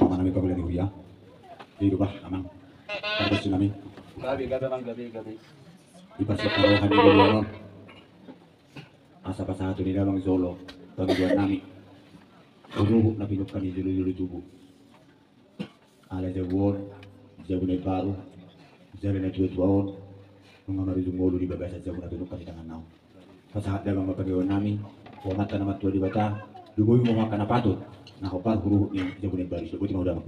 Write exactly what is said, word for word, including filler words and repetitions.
Amang nami pangula ni huria. Di rumah amang. Pargonsi nami. Gabe, gabe amang, gabe, gabe. Di parsiapan roha ni joloan on. Asa pasahaton i damang jolo pangidoan nami. Huruhut na pinungka ni jolo-jolo tubu. Ala jabu on, jabu na imbaru, jala na tua-tua on, nunga marujung ngolu di bagasan jabu na pinungka ni tangan na on. Pasahat damang ma pangidoan nami, tu Amanta na martua Debata, lumobi ma angka na patut, na hombar huruhut ni jabu na imbaru i. Boti ma hu damang.